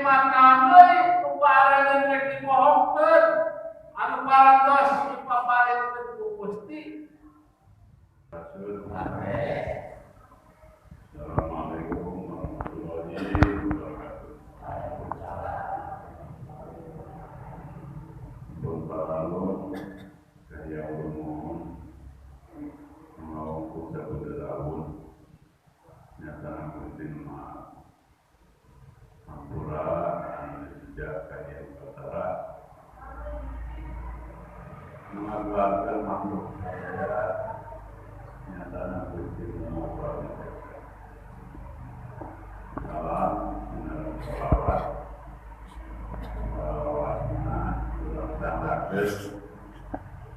Nikmatan deui nu barengan rek dibohongkeun anu parantos dipaparinkeun ku Gusti. Assalamualaikum warahmatullahi wabarakatuh. Pun paralon kaya ulun mengawangku sabuderawun nyata Gusti Maha Hampura anu sejak kaya Batara mengaguarkan makhluk saya nyata Gusti Maha. Salam menurut sholawat sholawatna urang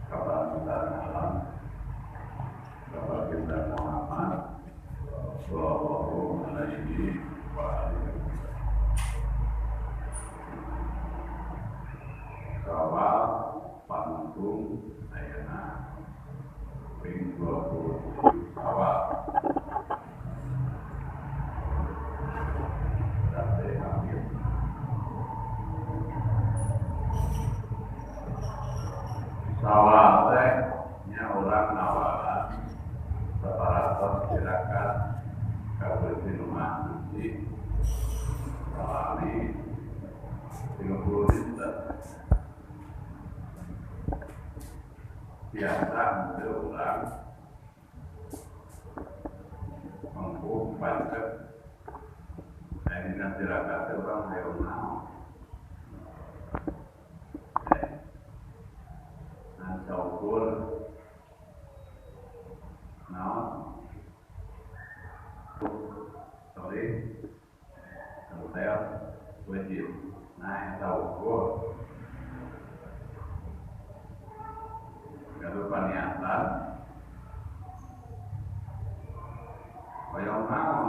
kabaran alam Baginda Muhammad sallallahu alaihi wa alihi wasallam. Sawal panungtung ayana ping 27 Sawal. Sawal teh nya urang nawalan saparatos tirakat ka Gusti Nu Maha Suci salami 30 dinten. Biasa henteu urang mangku pancet dina tirakat teh urang hoyong naon. Saukur naon sorry hotel wajib nah eta ukur gaduh paniatan hoyong naon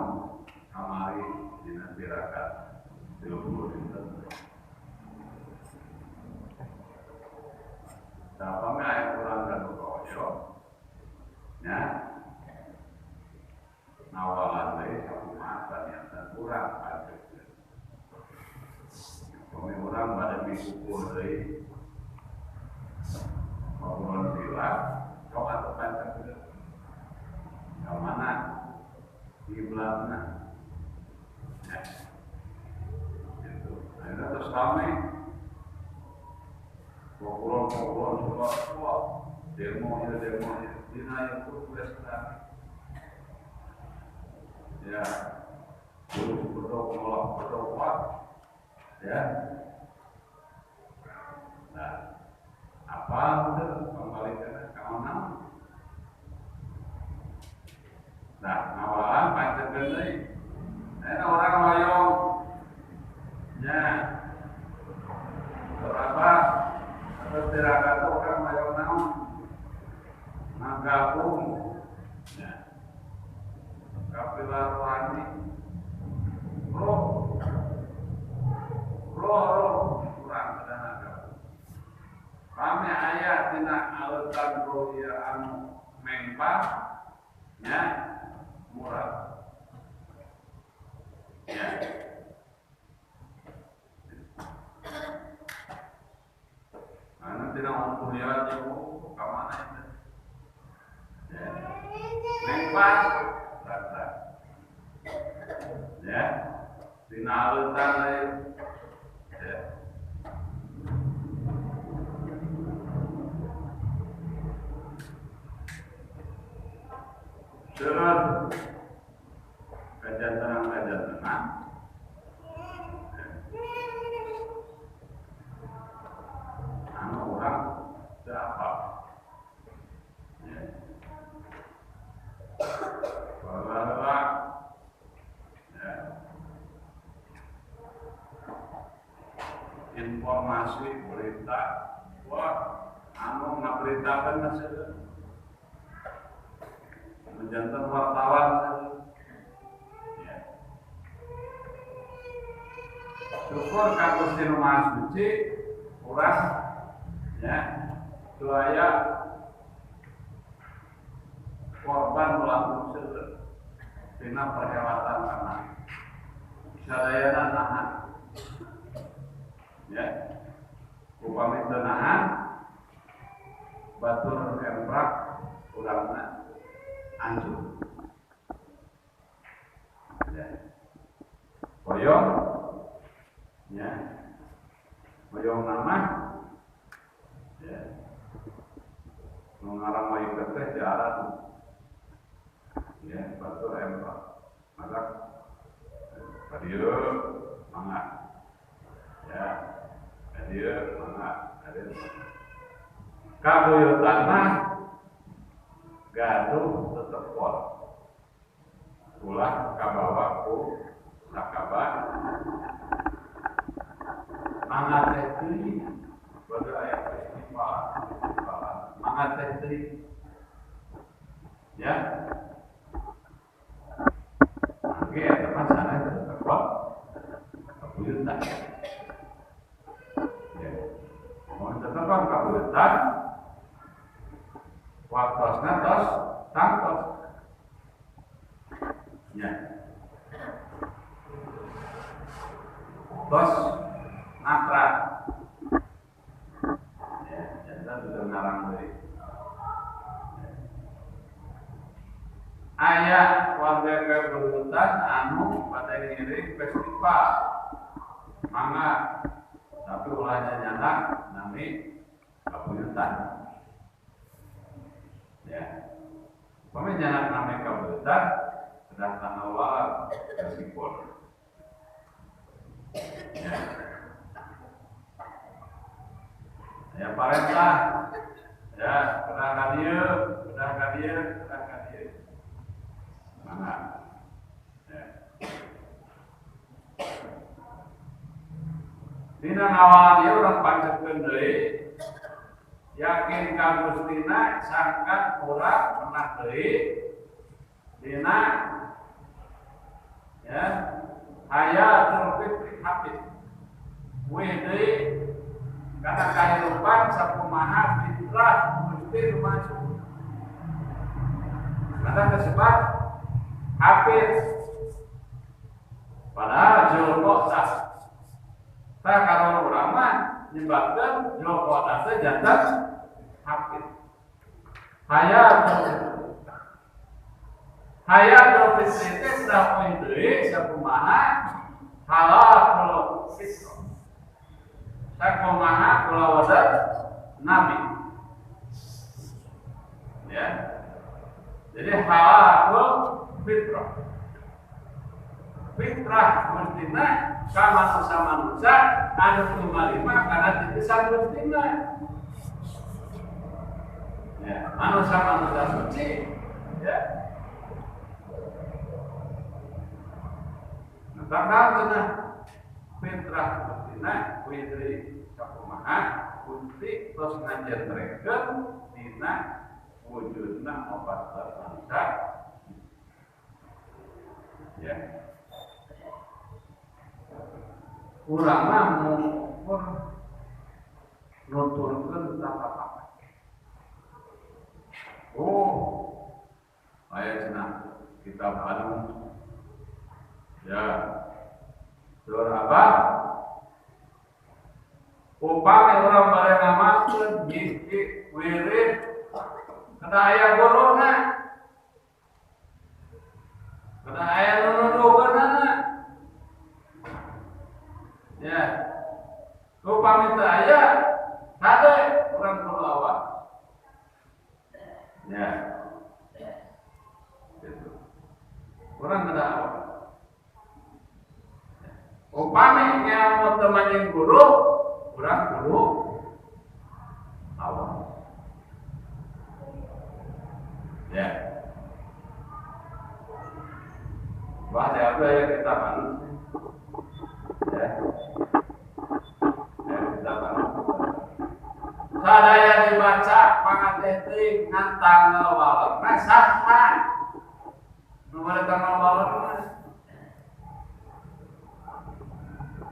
kamari dina tirakat 30 dinten. Siapa aya urang gaduh koyo nya nawalan deui sakumaha paniatan urang pancet. Pami urang bade mikukur deui papuron sila sok atuh pancet ka mana kiblatna. Ya. Gitu. Ayeuna terus rame Pokulon-pokulon semua, wah, demo ya dina itu wes ya, terus bedok nolak bedok wah, ya. Nah, apa itu pembalikannya kawan? Nah, awalan pancet deui. Nah, orang hoyong, ya, berapa? Terus tirakat orang hoyong naon ngagabung ya kapilah rohani roh roh roh kurang kedah ngagabung rame aya tina aleutan roh ieu anu mengpah nya murah ya. Nanti nak kuliah jauh ke mana itu? Ya, lempar, rata. Ya, dinalutan lain. Ya. Terus kajantenan. Anu orang dapat ya. Bahwa ya. Informasi berita wah anu ngaberitakan hasil menjantan wartawan ya. Syukur ka Gusti Nu Maha Suci urang ya doaya korban melakukan seueur dina perhelatan kamari sadayana nahan Upami teu nahan batur emprak urangna anjuk. Ya. Hoyong ya. Hoyong nama ya. Nu ngarang mayung teh diaradu. Ya, batur emprak. Maka kadieu mangga. Ya. Kadieu mangga, kadieu. Kabuyutan mah gaduh tetepon. Ulah kabawa ku sakaba. Mangga teh teuing bade aya festival, mangga teh teuing. Ya. Mangga eta mah sanes tetepon kabuyutan. Ya. Mun tetepon kabuyutan waktosna tos tangtos. Ya. Tos natra. Ya, jantan sudah ngarang deui. Aya warga kabuyutan anu bade ngiring festival. Mangga, tapi ulah nyandak nami kabuyutan. Ya. Upami nyandak nami kabuyutan kedah tanggal resipon. Ya. Ya parentah. Ya, kedah ka dieu, kedah ka dieu, kedah ka dieu. Mangga. Ya. Dina ngawalan ieu urang pancetkeun deui. Yakin ka Gustina sangkan urang pernah deui dina ya hayatul fitri habis. Wih deui kana kahirupan sakumaha fitrah Gusti nu masuk. Karena disebut habis. Padahal Zulqa'dah. Tah kalau urang mah nyebabkeun Zulqa'dah teh janten habis. Hayatul fitri teh sudah wih deui sakumaha halal fitrah. Sakumaha kulawarga Nabi. Ya. Jadi halal fitrah. Fitrah gustina ka manusia-manusia anu tumalima kana titisan gustina. Ya, manusia-manusia suci, ya. Nah, bakal cenah fitrah gustina widri sakumaha Gusti tos ngajentrekeun dina wujudna opat manusia. Ya. Urang mah ngukur nuturkeun tata. Oh, aya cenah kitab anu. Ya. Sur apa? Upami urang bade ngamalkeun hiji wirid kedah aya guruna. Kedah aya nu nuduhkeunana. Ya. Upami teu aya, hade urang kudu awak. Ya. Gitu. Urang kedah awak. Upami nyamu teu manjing guru, urang kudu awak. Ya. Wah, ada ya kitab anu. Ya. Ya, kitab anu. Sadaya dibaca pangateh teuing ngan tanggal walerna saha? Nu bade tanggal walerna.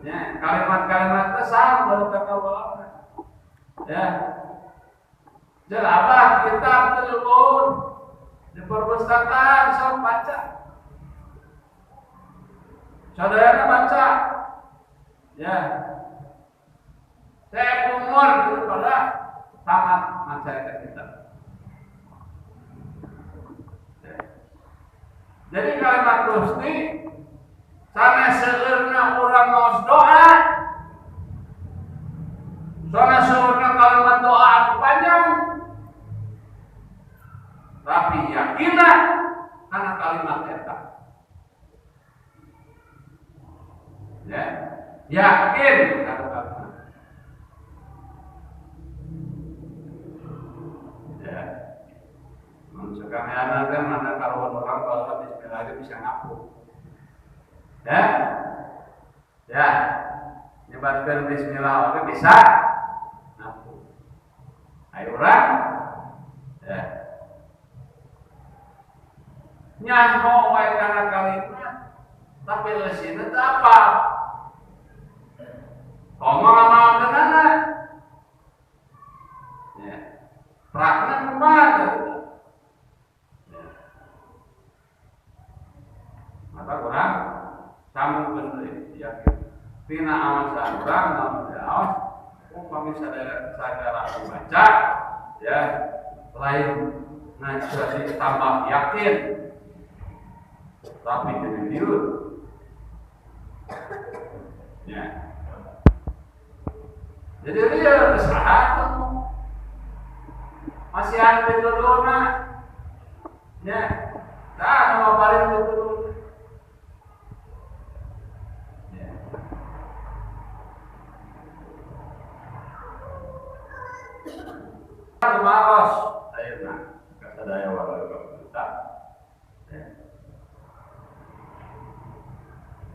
Ya, kalimat-kalimat teh saha bade tanggal walerna. Ya. Jeung abah kitab teh luhur di perpustakaan sok baca. Sadayana baca. Ya. Saya umur daripada tamat masyarakat kita. Jadi kalimat Gusti sana seueurna urang maos doa, sana seueurna kalimat doa anu panjang, tapi yakinlah karena kalimat eta. Ya, yakin karena kalimat. Ya. Sekarang kan mana kalau orang kalau bismillah itu bisa ngapu. Ya. Ya. Nyebatkeun bismillah oge bisa ngapu. Ayo urang. Ya. Nyaho wae kana kalimat tapi leusina teu apa. Ngomong ngamalkeunana. Ya. Prakna kumaha gitu. Maka kurang sambungkeun deui yakin. Tina aos urang lamun aos upami sadaya dibaca ya lain jadi tambah yakin tapi jadi liur. Ya. Jadi liur saha masih ada pituluna. Ya. Tah nu paling pituluna. Maros ayeuna kasadaya warga kita.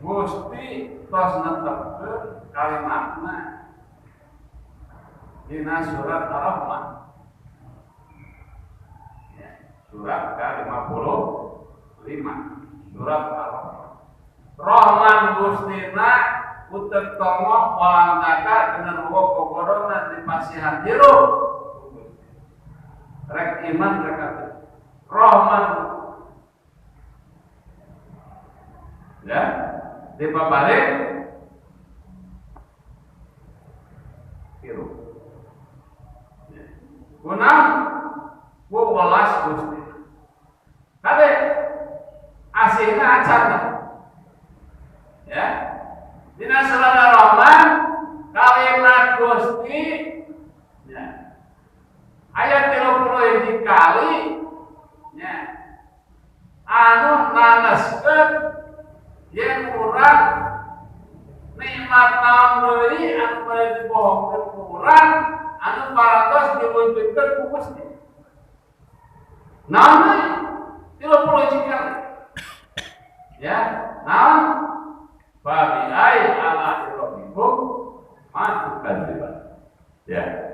Gusti tos netepkeun kalimatna dina surat Ar-Rahman. Ya, surat ke-55 surat Ar-Rahman. Rahman Gustina utek tongoh walantaka genderuwo gogodona dipasihan hirup. Rek iman rek kafir. Rahman. Ya, dipabalik hirup. Ya. Guna ku welas Gusti. Kade asihna acan. Ya. Dina surat Ar-Rahman kalimat Gusti ya. Ayat 31 kali ya, anu naneskeun yen urang nikmat naon deui anu bade dibohongkeun ku urang anu parantos diwujudkeun ku Gusti. Naon deui 31 kali. Ya, naon? Fa bi ai ala rabbikum ma tukadziban. Ya.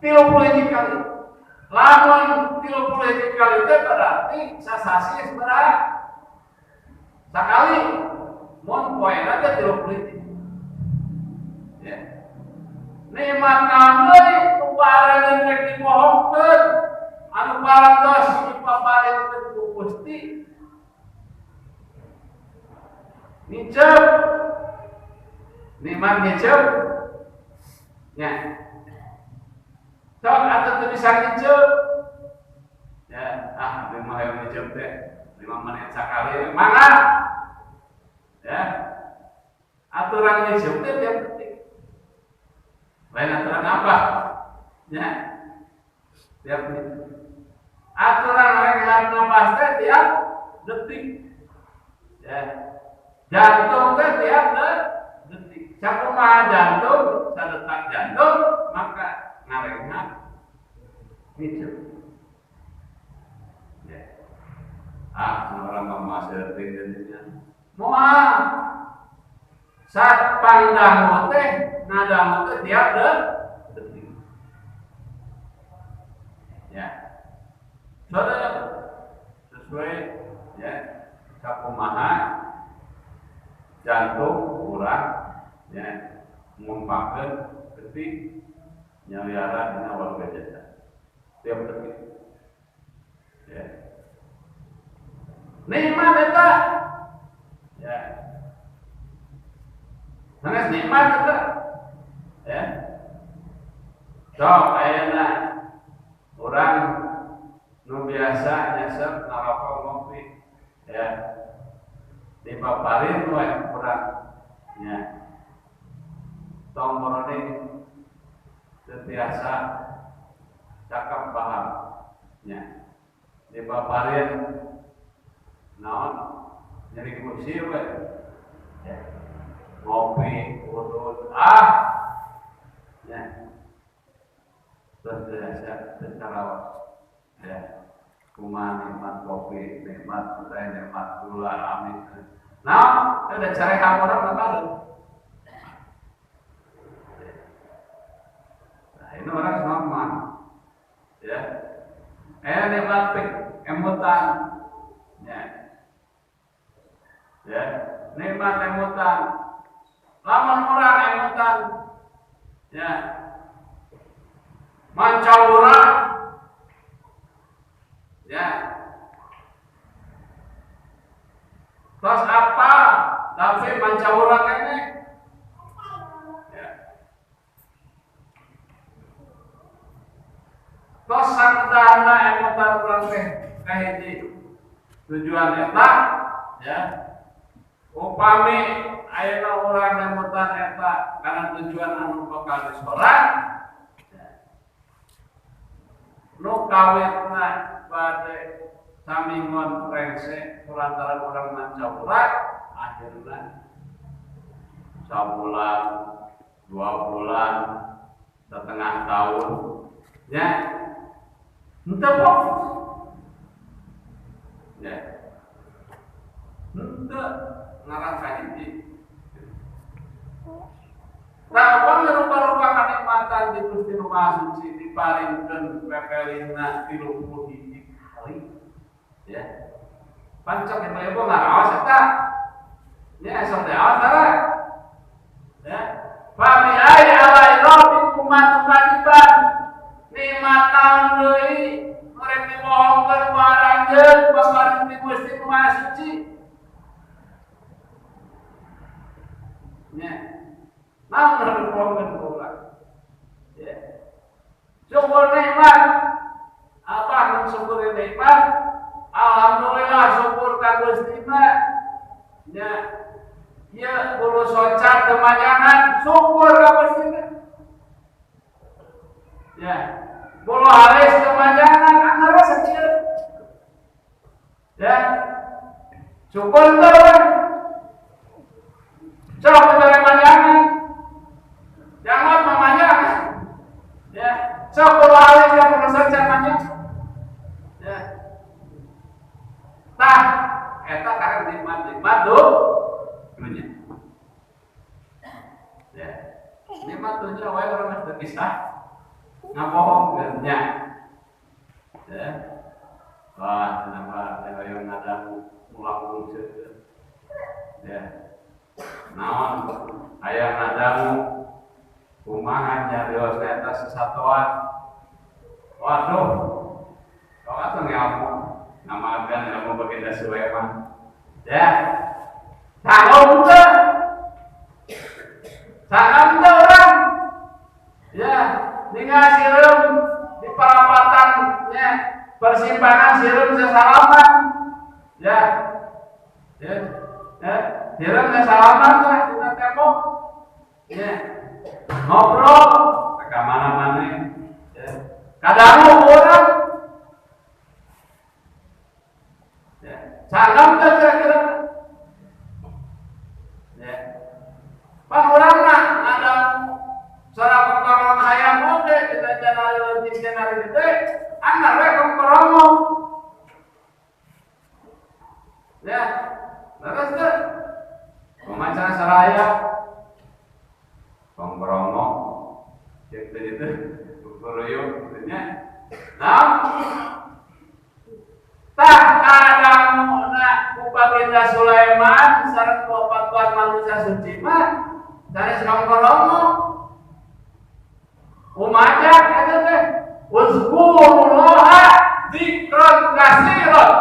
31 kali. Lamun 31 kali itu berarti sasasi sabaraha? Sakali. Mun poena teh 31. Ya. Nikmat naon deui kubareun rek dibohongkeun anu parantos dipaparinkeun ku Gusti. Ngicep. Nikmat ngicep. Ya. Sok atuh teu bisa ngicep. Ya, ah abdi mah hayang ngicep teh 5 menit sakali mangga. Ya. Aturan ngicep teh tiap detik. Lain aturan apa? Ya. Tiap detik. Aturan rehat napas teh tiap detik. Ya. Jantung teh tiap detik. Sakumaha jantung, sadetak jantung, maka ngarenghap ngicep. Ya. Ah, orang mah masih detik. Moal saat pandang teh nadamu teh tiap detik. Ya. Saudara sesuai ya sakumaha jantung urang ya ngumpakeun detik nyaliara dina warga jasa tiap detik. Ya. Nikmat eta. Ya. Sanes nikmat eta. Ya. Sok ayeuna urang nu biasa nyesep ngarokok ngopi ya dipaparin we urang nya tong boroning teu tiasa cakep paham nya dipaparin naon nyeri kursi we ya ngopi udud ah ya terus biasa secara ya kumaha nikmat kopi nikmat teh nikmat gula amis nah udah cari orang apa. Nah ini orang normal ya nikmat pik emutan ya ya nikmat emutan lamun urang emutan ya mancawura ya terus apa tapi mancawura kene ya terus sakdana emutan urang teh kahiji tujuan eta ya upami ayeuna urang emutan eta karena tujuan anu bakal disorang nu kawitna bade samingon rengse kulantaran urang mancawura akhirna sabulan 2 bulan setengah tahun ya henteu fokus ya henteu ngarah ka hiji. Nah, upami rupa-rupa kanikmatan di Gusti Nu Maha Suci diparingkeun pepelina 31 kali. Ya. Pancok ibu-ibu ngaraos eta. Nya sok diaos tara. Ya. Fa bi ayyi ala'i rabbikuma tukadziban. Nikmat naon deui nu rek dibohongkeun ku aranjeun paparin ti Gusti Nu Maha Suci. Nya. Naon nu dibohongkeun ku urang? Ya. Syukur nikmat. Apa mensyukuri nikmat? Alhamdulillah syukur ka Gusti mah. Nya. Ieu bulu socat teu syukur ka Gusti mah. Ya. Bulu halis teu majangan anggar sakieu. Ya. Syukur teu urang. Sok dibere majangan. Jangan memanjang. Ya, sok bulu halis yang bulu socat manjang. Ya. Tah, eta karek nikmat-nikmat dunya. Ya. Nikmat dunya wae urang mah teu bisa ngabohongkeun nya. Ya. Wah, kenapa teh hoyong ngadangu mulang seukeun. Ya. Naon aya ngadangu kumaha nyarios eta sesatoan. Waduh. Kok atuh ngelmu nama agan ilmu baginda Sulaiman. Ya. Sanggup teu? Sanggup teu urang? Ya, ningal sireum di parapatan ya, persimpangan sireum sasalaman. Ya. Ya. Ya, sireum sasalaman lah dina tembok. Ya. Ngobrol ka mana-mana. Ya. Kadangu urang. Ya. Sanggup teu kira-kira? Ya. Pak urang mah ngadangu suara kongkorong hayam oge dina janari leutik janari gede, anggar we kongkoromo. Ya, leres teu? Kumaha cara saraya? Kongkoromo cek teh itu kukuruyuk nya. Nah, tah kadanguna ku Baginda Sulaiman sareng ku opat manusia suci mah sanes kongkoromo. Umajak eta teh uzkurullaha dzikran katsiran.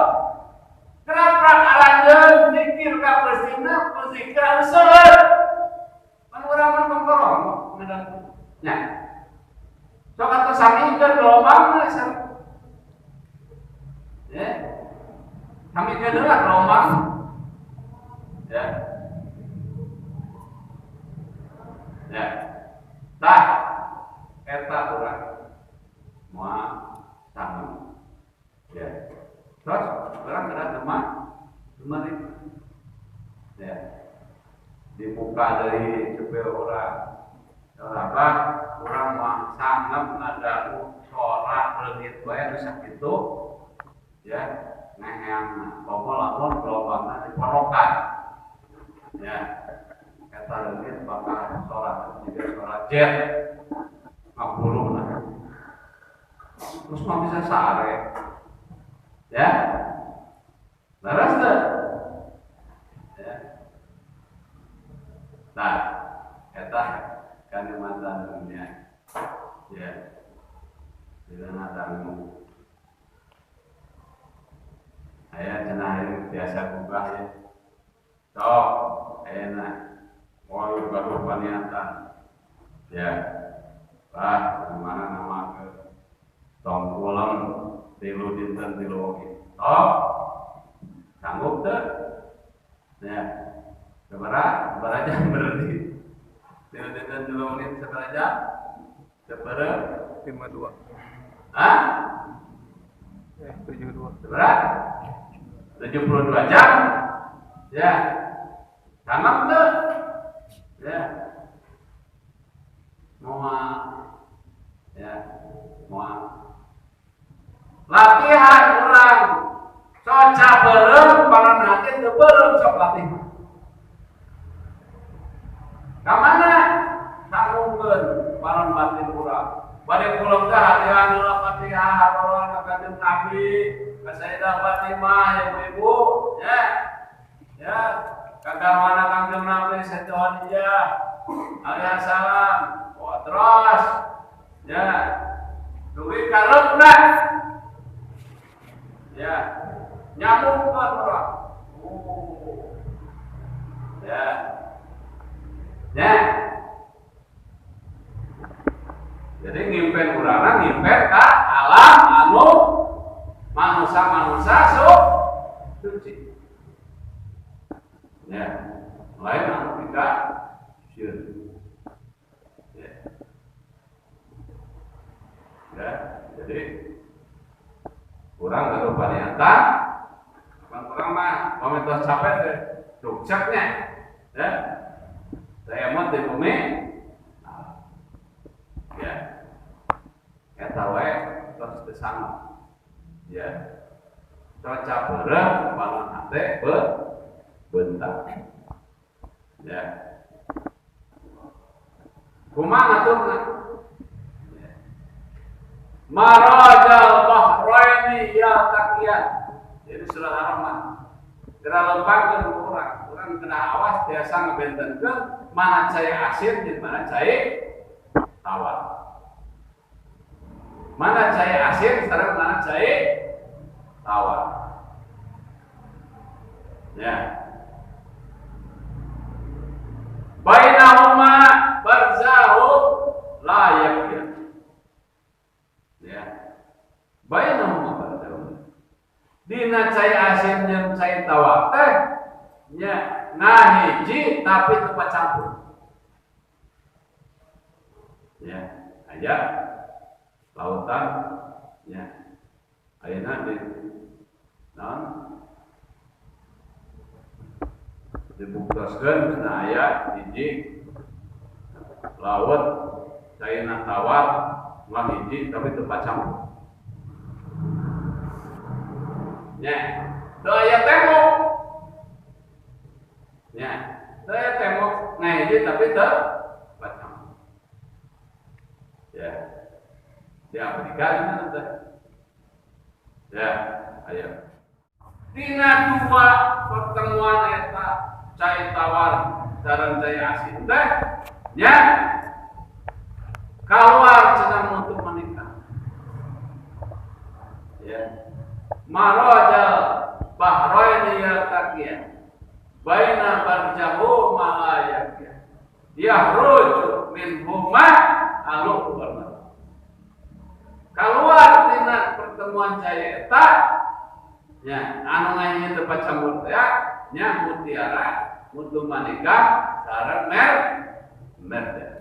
Kenapa aranjeun zikir ka Gustina ku zikir anu seueur. Pan urang mah kongkoromo ngadangu. Nya. Sok Samikeun gelombangna sareng. Ya. Samikeun heula gelombang. Ya. Ya. Tah eta urang moal sanggup. Ya. Terus urang kedah demak itu. Ya. Dibuka dari cepil urang. Apa urang mah sanggup ngadangu sora leungit bae nu sakitu. Ya, neheang komo lamun gelombangna diporokan. Ya. Eta leungit bakal sora juga sora jet. Ngabuluna. Terus mah bisa sare. Ya. Leres teu? Ya. Nah, eta kanikmatan dunia. Ya. Dina dangu. Aya cenah ieu biasa gugah ya. Sok ayeuna moal gaduh paniatan. Ya. Bah, mana nama ke tong kulem 3 dinten 3 wengi. Sok sanggup teu? Ya. Sabaraha jam berarti? 3 dinten 3 wengi sabaraha jam? Sabaraha? 52. Hah? 72. Sabaraha? 72 jam. Ya. Sanggup teu? Ya. Moal. Ya, moal. Latihan urang. Soca beureum panon hati teu beureum sok latihan. Ka mana? Sangungkeun panon batin urang. Bade kulem teh hatihan heula Fatihah harolan ka Kanjeng Nabi, ka Sayyidah Fatimah ibu-ibu, ya. Ya, ka garwana Kanjeng Nabi Sayyidah Khadijah alaihi salam. Oh, terus ya. Duwi kareupna. Ya. Nyambungkeun urang. Oh. Ya. Ya. Jadi ngimpen urangna ngimpen ka alam anu manusia-manusia suci. Ya. Lain anu tidak sieun. Ya. Ya, jadi urang gaduh paniatan, pan urang mah pamit capek teh dukceknya. Ya. Saya mah di bumi. Ya. Eta wae terus teu sanggup. Ya. Coca beureum panon hate beuntak. Ya. Kumaha ngaturna? Marajal bahraini yaltaqiyan. Jadi surah Ar-Rahman. Kena lempangkeun urang, urang kena awas biasa ngebentenkeun mana cai asin jeung mana cai tawar. Mana cai asin sareng mana cai tawar. Ya. Bainahuma barzahu la yabghi. Ya. Bainahuma barzahu. Dina cai asin jeung cai tawar teh nya ngahiji tapi tempat campur. Ya, aya lautan ya. Ayeuna di naon? Dibuktoskeun cenah aya hiji laut caina tawar ngahiji tapi tempat campur. Nya, teu aya tembok. Nya, teu aya tembok ngahiji tapi teu tempat campur. Ya. Di Afrika gimana teh? Ya, ayo. Dina dua pertemuan eta cai tawar sareng cai asin teh nya keluar cenah untuk menikah. Ya. Marajal bahraini yaltaqiyan baina barjahu malayaqiyan yahruju minhuma alu warna. Keluar pertemuan cai eta nya anu nganyieun teh pacamur teh nya mutiara, mutu manika, sareng merdeka.